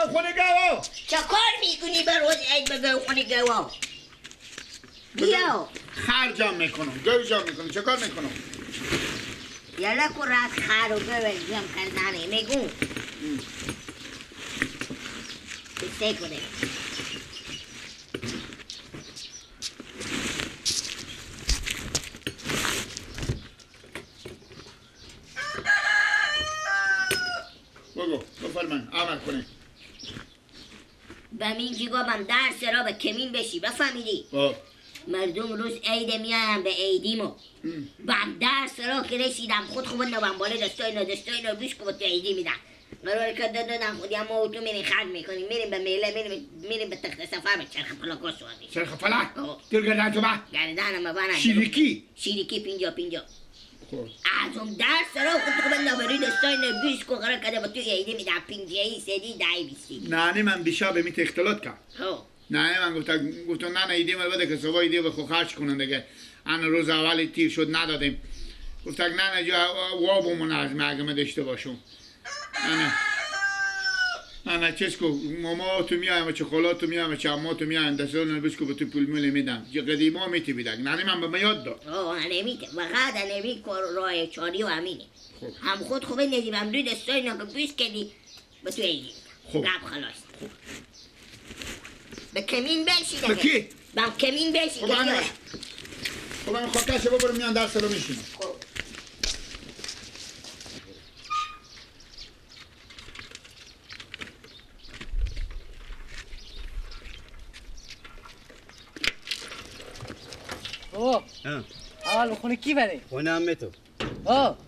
گاوخونه گاوا. چه کار میکنی بر روز عید به گاوخونه گاوا؟ بیا خر جمع میکنم، گاو جمع میکنم، چه کار میکنم؟ یالا کو راست خر و گاو جمع کردنه میگم. بسته کنه. بگو بفرمایید عمل کنه. به من جگابم درس را به کمین بشی بفهمیدی؟ مردم روز عید میایم به عیدیمو بم درس را که رسیدم خود خوب نبم بالا دستای اینا دستای اینا بیش که با تو عیدی میدم قرار که دادم خودی هم ما تو میریم خرج میکنیم میریم به میله میریم به تخت سفر به چرخ فلک سوار میشیم. چرخ فلک؟ دیر گردن تو با؟ گردن ما بنا شیریکی؟ شیریکی پینجا پینجا. از اون درس را خود خوب نبری دستای اینا بیش که قرار کرده با تو عیدی میدم پینجایی سدی دهی بیستی. نه من دیشب میت اختلاط کرد. نه من گفتم نه نه ایده من بده که صبح ایده به خود خرج کنن دیگه. ان روز اول تیر شد ندادیم. گفت نه نه جا وابمون از مگم داشته باشم. نه نه نه چیز کو ماما تو میایم چه خالا تو میایم چه عمو تو میایم دستور نبیس کو به تو پول میل میدم. قدیما میتی بیدک. نه من به من یاد داد. آه نمیته. فقط نمی راه چاری و امینه. هم خود خوبه ندیم هم روی دستای اینا که بیش کردی به تو ایده. خب. گپ خلاص. به کمین بشی به کی؟ به کمین بشی. خب من خاکش ببرم میان درس رو میشینم. خب بابا اول خونه کی بری؟ خونه عمه تو. آه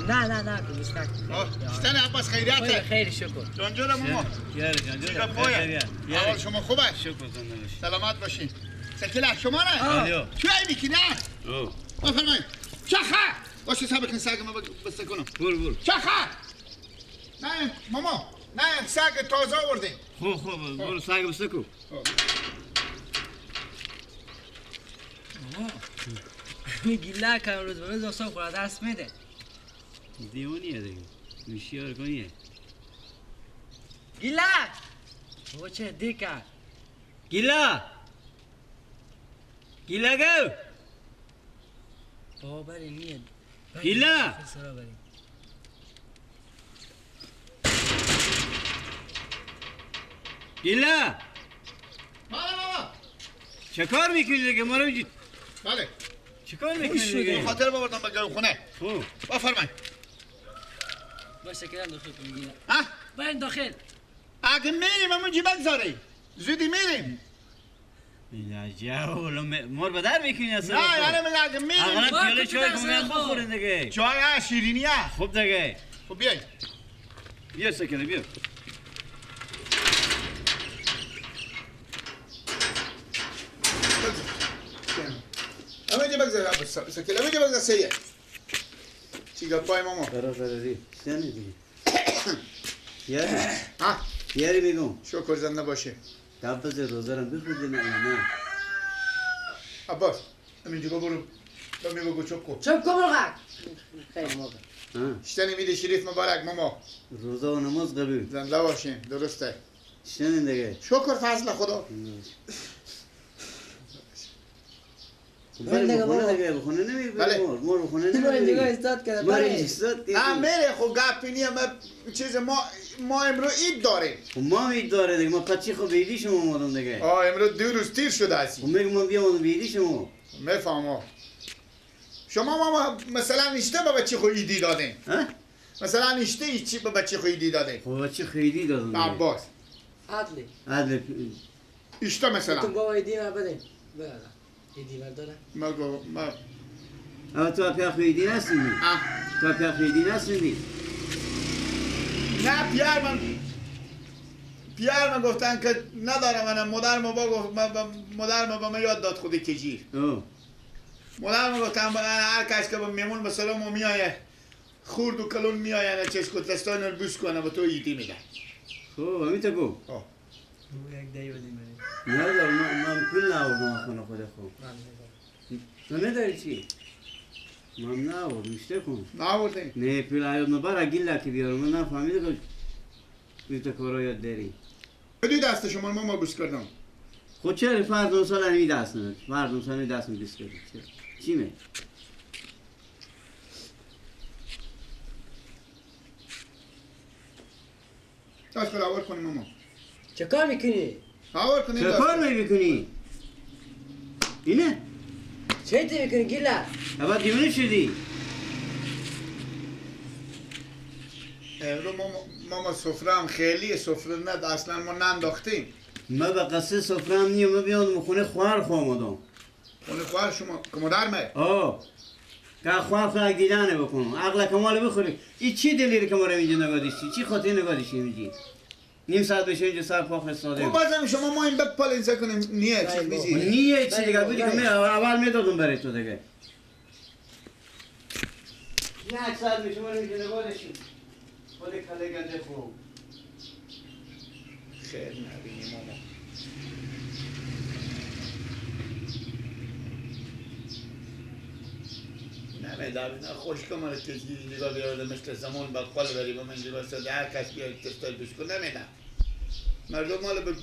نه نه نه شتن عباس خیریته. خیلی شکر. جان جان ماما. جان جان. حال شما خوبه؟ شکر زنده باشی. سلامت باشین. سکیله شما نه؟ چه میکی نه؟ بفرمایید. چخه. باشه صبر کن سگ ما بسته کنم. برو برو. چخه. نه ماما نه سگ تازه آوردیم. خوب خوب برو سگ بسته کن. ماما گیله که روز به روز اصلا خورا درس میده. دیوانیه دیگه هوشیار کنیه. گیله بابا چه دیکه. گیله گیله گو بابا بری نیه. گیله گیله بله بابا چه کار میکنی دیگه ما رو میگی؟ بله چه کار میکنی دیگه؟ خاطر ببردم به گاوخونه. خوب بفرمایید. باشه که داخل کن گیله. ها؟ بریم داخل. اگه میریم همونجی بگذاری. زودی میریم. عجب مور به در میکنی اصلا. نه یعنی میگه اگه میریم اقلا پیاله چای کنیم بخورین دیگه. چای شیرینیه. خوب دیگه. خب بیای. بیا سکنه بیا. همینجا بگذار سکیل همینجا بگذار سیه چی پای ماما برادر شنی دیگه یاری ها یاری میگم شکر زنده باشه دبز روزرم بخوردی نه نه عباس همینجا برو به میگو چوب کو چوب کو مرغک خیلی موقع شتنی میده شریف مبارک ماما روزه و نماز قبول زنده باشین درسته شنی دیگه شکر فضل خدا بله بخونه بخونه نمی بله مور بخونه نمی دیگه استاد کرده بله نه میره خب گپی نیه. ما چیز ما امروز عید داریم. ما عید داره دیگه. ما پچی خب عیدی شما اومدم دیگه. آه امروز دو روز تیر شده هستی. خب میگم ما بیام عیدی شما. میفهمم. شما ما مثلا اشته با بچه خو عیدی دادیم. مثلا اشته چی با بچه خو عیدی دادیم؟ خب بچه خو عیدی دادم. عباس. عدلی. عدلی. اشته مثلا. تو با عیدی ما بدیم. بله. عیدی برداره. ما گو ما. تو پیا خو عیدی نسیدی. تو پیا خو عیدی نسیدی. نه پیار من گفتن که ندارم. من مادر ما با گفت مادر ما با من یاد داد خود کجیر. مادر ما گفتن هر کس که با میمون به سلام میایه خورد و کلون میایه نه چیز کن دستان رو بوس کنه و تو عیدی میده. خب همین تا گو. یک دی بدیم. ندارم من پول نآوردم خونه خود خب. تو نداری چی؟ من نآوردم اشته کن. نآوردی؟ نه پول آیاد نبرا گیلا که بیارم. من نفهمیدم که این تا کارا یاد داری. بدی دست شما ما بوس کردم. خود چرا فرد سال همی دست نداد؟ فرد سال همی دست بوس کردی. چی می؟ دست خود آور کنیم ماما. چه کار میکنی؟ آور کنیم. چه کار میکنی؟ اینه؟ چه تی میکنی گیلا؟ اول دیوونه شدی. امروز ماما سفره هم خیلی سفره نه اصلا ما ننداختیم. ما به قصه سفره هم نیم. ما بیام خونه خواهر خو آمدم. خونه خواهر شما که مادر مه؟ آه که خواهر خو دیدنه بکنم عقل کمال بخوری. این چی دلیل که ما رو اینجا نگاه داشتی؟ چی خاطر نگاه داشتی اینجا؟ نیم ساعت بشه اینجا سر پا فرستاده. خب بازم شما ما این بپال اینجا کنیم نیه چی میزی؟ نیه چی دیگه بودی که من اول میدادم برای تو دیگه. یک ساعت میشه ما رو اینجا نگاه داشتیم. خود کله گنده خوب. خیر نبینی ماما. نمیدونم نه خوش که من کسی نگاه بیارده مثل زمان بقال بری با من نگاه ساده هر کس بیاره تستای بش کن نمیدونم. مردم مال به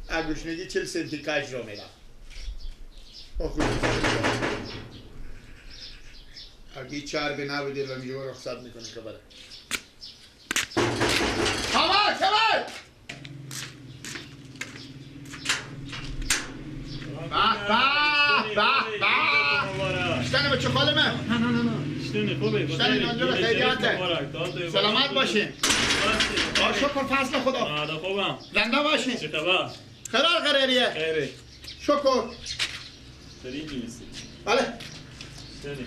اگوشنگی 40 سنتی کج رو میدم. آخوی اگه چربی نبودی و میجوه رخصت میکنه که بره. کمال کمال به به به به اشتنه بچه خالمه. نه نه نه نه اشتنه خوبه. اشتنه اینجا خیریاته. سلامت باشین. شکر فصل خدا. خوبم. زنده باشین. چه خبر؟ قرار قراریه. خیره. شکر. سری نیستی. بله. اشتنه.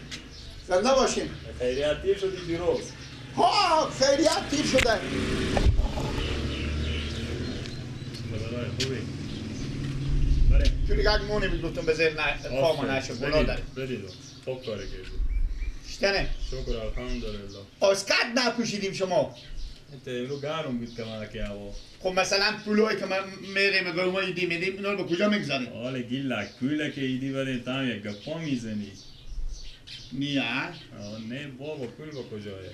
زنده باشین. خیریت تیر شدی دیروز. ها خیریت تیر شده. خوبی. چون یک مونه میگفتم بذار نه پا ما نشه گناه داره. بدید خوب کار کردی. شتنه. شکر الحمدلله. اسکت نپوشیدیم شما. امروز گرم بود که من که هوا. خب مثلا پولایی که من میریم اگر ما ایدی میدیم اینا رو به کجا میگذاریم؟ حالا گیلک پوله که ایدی بدیم تا هم یک گپا میزنی. نیه؟ نه بابا پول با کجایه؟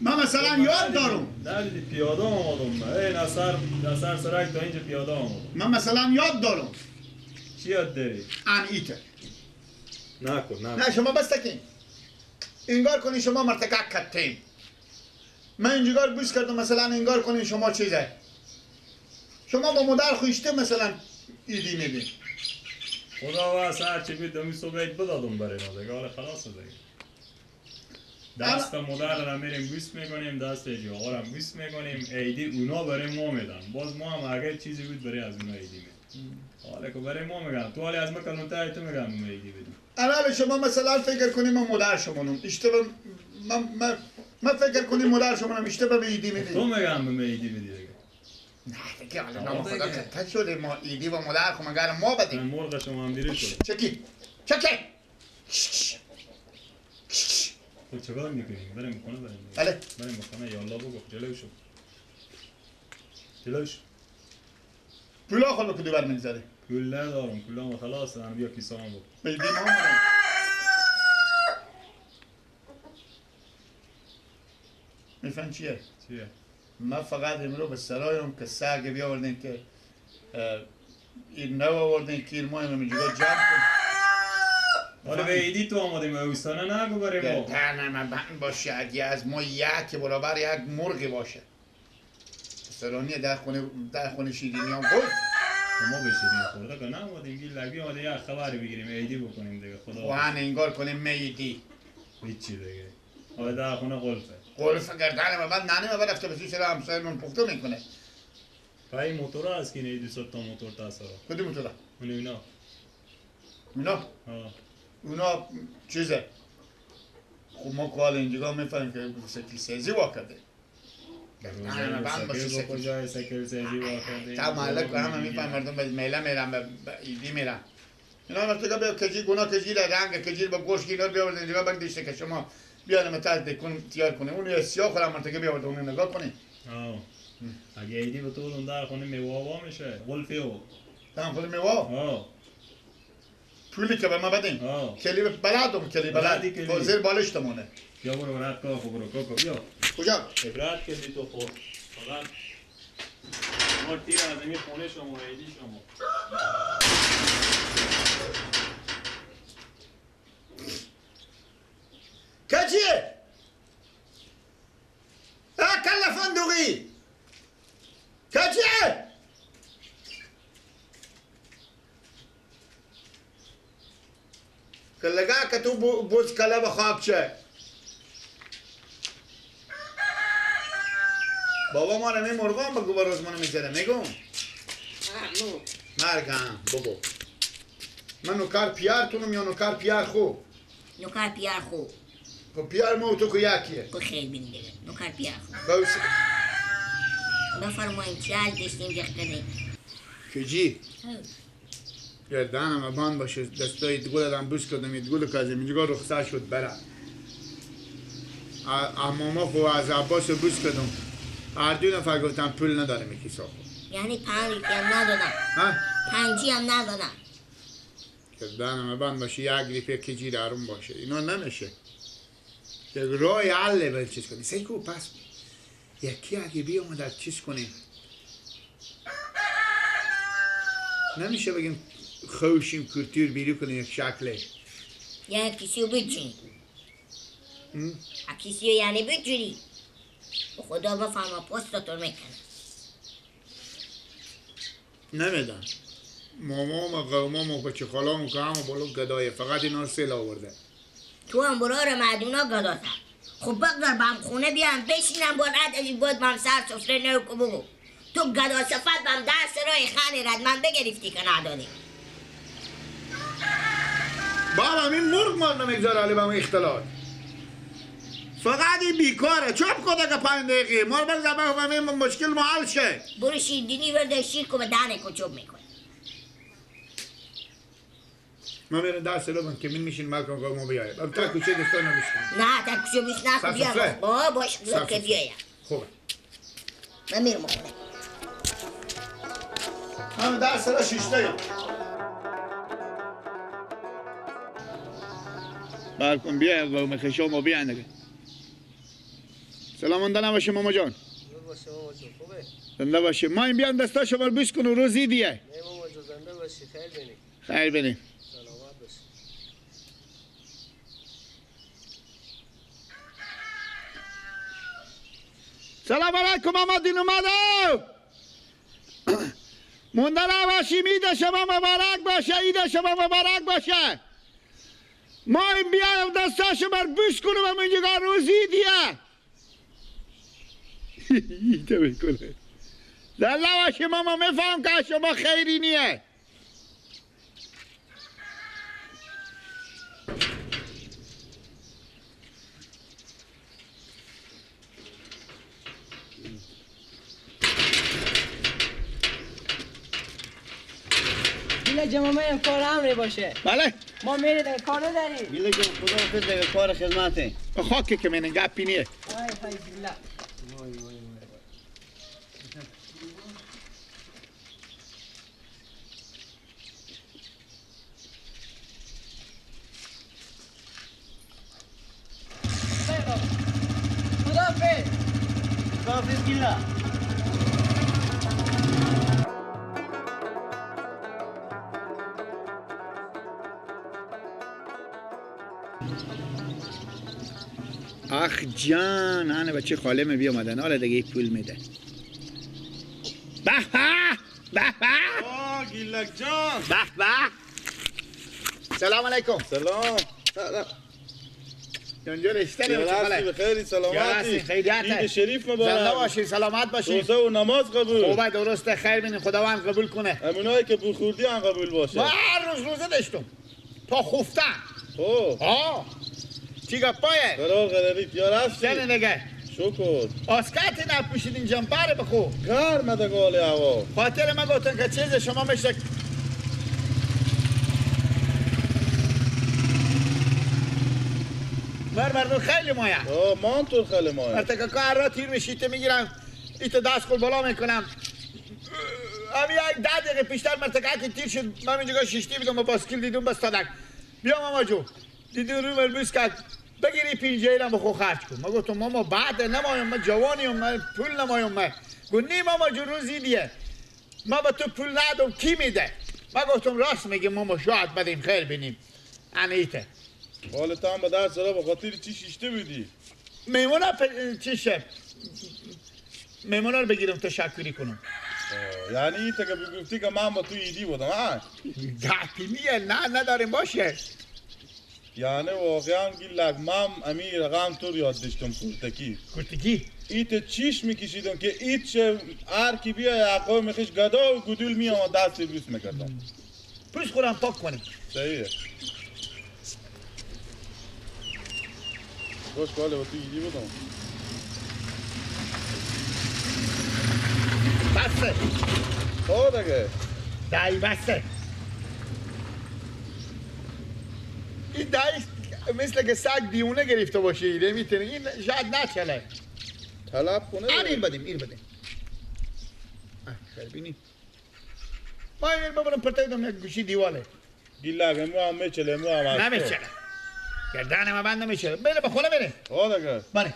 من مثلا یاد دارم. نه پیاده آمدم. ای نصر سرک تا اینجا پیاده آمدم. من مثلا یاد دارم. چی یاد داری؟ ان ایته. نکن نکن. نه شما بس تکین. انگار کنی شما مرتکک کتیم. من اینجا بوس کردم مثلا انگار کنی شما چیزه. شما با مادر خویشته مثلا ایدی میدی. خدا واسه هر چی بود دمی صبح بدادم برای ما دیگه. حالا خلاص دیگه. دست مادر را میریم بوس میکنیم، دست آقا را بوس میکنیم، عیدی اونا برای ما میدن. باز ما هم اگر چیزی بود برای از اونا عیدی میدیم. حالا که برای ما میگن تو حالی از ما کلونتر تو میگن ما عیدی بدیم. اول شما مثلا فکر کنیم من مادر شما نم اشتباه من فکر کنیم مادر شما نم اشتباه به عیدی میدیم. تو میگم به عیدی بدی دیگه. نه دیگه حالا نام خدا کت شده ما عیدی و مادر خو مگر ما بدیم. مرغ شما هم دیره شد. چکی چکی خب چکار میکنیم؟ بریم خونه بریم. بله. بریم خونه یالا بگو جلو شو. جلو شو. پولا خود کدو بر میگذاره؟ پول ندارم، پولام خلاص دارم بیا کیسه هم بکن. بیدی ما آمدم. میفهم چیه؟ چیه؟ من فقط امرو به سرایم که سگ بیاوردیم که این نو آوردین کیر ما اینو میجوگا جمع کن. حالا به ایدی تو آمادیم اوستانه نگو برای ما. گردن من بند باشه اگه از ما یک برابر یک مرغی باشه. سرانی در خونه شیرینی هم خورد. ما به شیرینی خورده که نه آمادیم گیل لگی آماده یک خبری بگیریم ایدی بکنیم دیگه خدا. وهن انگار کنیم میدی. هیچی دیگه. حالا در خونه قلفه. قلفه گردن من بعد ننه من رفته به سوی سر همسایه من پخته میکنه. پای موتور هست که نه دو تا موتور تا سرا. کدوم موتور؟ اون اینا. اینا؟ اونا چیزه. خب ما که حالا اینجا میفهمیم که سکل سازی وا کرده. کجای سکل سازی وا کرده؟ تا محله که همه میفهم مردم به میله میرن به ایدی میرن. اینا وقتی که کجی گناه کجی رنگ کجی با گوش اینا بیاورد اینجا بگذاشته که شما بیارم تا دکون تیار کنه. اون سیاه خورم مرتکه بیاورد اون نگاه کنه. اگه ایدی به تو در خونه میوه وا میشه قلفی او. در خونه میوه؟ پولی که به ما بدین. کلی بلدم کلی بلد. زیر بالشت مونه. یا برو برات کار خو برو کوکو بیا. کجا؟ عبرت کردی تو خور. فقط ما تیر از این خونه شما ایدی شما. کجیه؟ کل فندقی. کجیه؟ کلگا که تو بوز کله به خاک چه بابا ما نمی مرغان بگو با روز منو میزده میگم مرگم بابا من نوکر پیار تونم یا نوکر پیار خو؟ نوکر پیار خو. خب پیار ما و تو که یکیه. خب خیلی بینی دیگه نوکر پیار خو. بفرمایید چه حال داشتیم جخ کردیم؟ کجی؟ گردنم ابان باشه دستای گل دادم بوس کردم یه گل که از اینجا رخصت شد برم. اماما خو از عباس بوس کردم. هر دو نفر گفتم پول ندارم یکی ساخو. یعنی 5 هم ندادم. ها؟ 5 هم ندادم. گردنم ابان باشه یک ریپه کجی درون باشه اینا نمیشه. یک راه حل باید چیز کنی. سیکو پس یکی اگه بیامد چیز کنیم نمیشه بگیم خوشیم کورتور بیرو کنیم یک شکله. یعنی کسی رو بجوری. کسی رو یعنی بجوری. خدا بفهمه پستتون میکنه. نمیدن. مامام و قومام و بچه خالام و که همه بالا گدایه فقط اینا رو سیل آورده. تو هم برار مردونا گداتر. خب بگذار با هم خونه بیام بشینم با رد از این بود با هم سر سفره نو که بگو تو گدا صفت با هم درس رای خانه رد من بگرفتی که ندادی. بابا این مرغ مال نمیگذاره علی با هم اختلاط. فقط این بیکاره چوب کده که 5 دقیقه مال بگذار با هم مشکل ما حل شه. برو شیردینی برده شیر که به دهنه که چوب میکنه. من میرم درس لبن که من میشین ملکم که ما بیایم. تا کوچه دوستان نمیشین. نه تا کوچه بیش نه بیا. با باش که بیایم. خوبه. من میرم خونه. من درس را شیشتایم. برکن بیا و مخشام و بیان دیگه. سلام اندنه باشه ماما جان. باشه ماما جان خوبه؟ زنده باشه. ما این بیان دستا شما رو بوس کن و روزی دیگه. نه ماما جان زنده باشی خیر بینی. خیر بینی. سلامت باشی. سلام علیکم ماما دین اومده. مونده نباشی عید شما مبارک باشه. عید شما مبارک باشه. ما این بیایم دستا شما رو بوس کنم و اینجا روزی دیگه. ایده میکنه. زنده باشی ماما میفهم که شما خیری نیه. بیله جمع من کار امری باشه. بله ما میری دیگه کار نداری. بیله جمع خدا حافظ دیگه کار خدمته. خاکه که من گپی نیه. وای وای بیله. وای وای وای. خدا حافظ. خدا حافظ بیله. اخ جان، انا بچه خاله می بیامدن، حالا دیگه پول میده. به به به به. آه گیلک جان. به به. سلام علیکم. سلام. جان رشته بچه خیلی سلامتی. عید شریف مبارک. زنده باشی، سلامت باشی. روزه و نماز قبول. خوبه درسته، خیر بینی، خداوند قبول کنه. همونایی که بخوردی هم قبول باشه. ما هر روز روزه داشتم تا خفتن. خب آه چی گپایه؟ قرار قراری یار هستی؟ چنه نگه؟ شکر. آسکت نپوشیدین جمپر بخو. گرمه دگال هوا. خاطر من گفتن که چیز شما میشه. مردم خیلی مایه. آه مانتور خیلی مایه. مرتکه که هر را تیر میشیته میگیرم، ایتو دست خود بالا میکنم. همی یک 10 دقیقه پیشتر مرتکه که تیر شد، من اینجا شیشتی بیدم و باسکیل دیدم بس تادک. بیا ماما جو. دیدم رو مربوس کرد. بگیری پینجه را بخو خرج کن. من گفتم ماما بعد نمایم، من جوانیم، من پول نمایم. من گفت نی ماما جو روزی دیه. ما به تو پول ندم کی میده؟ من گفتم راست میگه ماما، شاید بدیم خیر بینیم. انیته. حالت هم به درس را به خاطر چی شیشته بودی؟ میمونا چیشه؟ میمونا رو بگیرم تشکری کنم. یعنی ایتا که بگفتی که من با تو ایدی بودم ها؟ گپی نیه، نه نداریم باشه. یعنی واقعا گیلک من امی رقم تو یاد داشتم کورتکی. کورتکی؟ ایت چیش میکشیدم که ایت چه هر کی بیای عقا میخش گدا و گدول میام دست بوس میکردم. پوست خورم پاک کنیم. صحیحه. باش باله با تو ایدی بودم. بسته. خب دیگه. دایی بسته. این دایی مثل که سگ دیونه گرفته باشه ایده میتونه این شاید نچله. طلب کنه. این بدیم این بدیم. خیر بینیم. ما این ببرم پرتای دم یک گوشی دیواله. گیلک امو هم میچله امو هم نمیچله. گردن ما بند نمیشه. بره به خونه بره. آه دیگه. بله.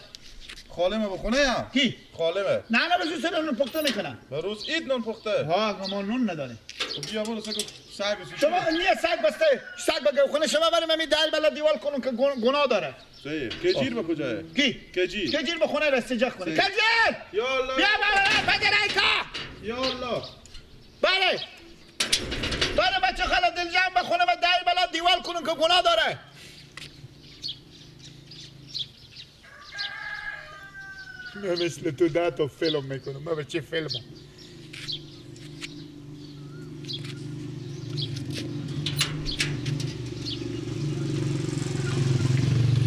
خاله ما به خونه هم. کی؟ خاله ما. نه نه به روز نون پخته میکنم. به روز عید نون پخته. ها ما نون نداریم. خب بیا برو سگ سگ شما نیه سگ بسته سگ به خونه شما بریم می در بالا دیوال کنم که گناه داره. صحیح. کجیر به کجاه؟ کی؟ کجیر. کجیر به خونه رسیجه کنه. کجیر! یا الله. بیا بالا بدرایکا. یا الله. بله. بله بچه خاله دلجان به خونه به در بالا دیوال کنم که گناه داره. من مثل تو 10 تا فیلم میکنم. من به چه فیلم؟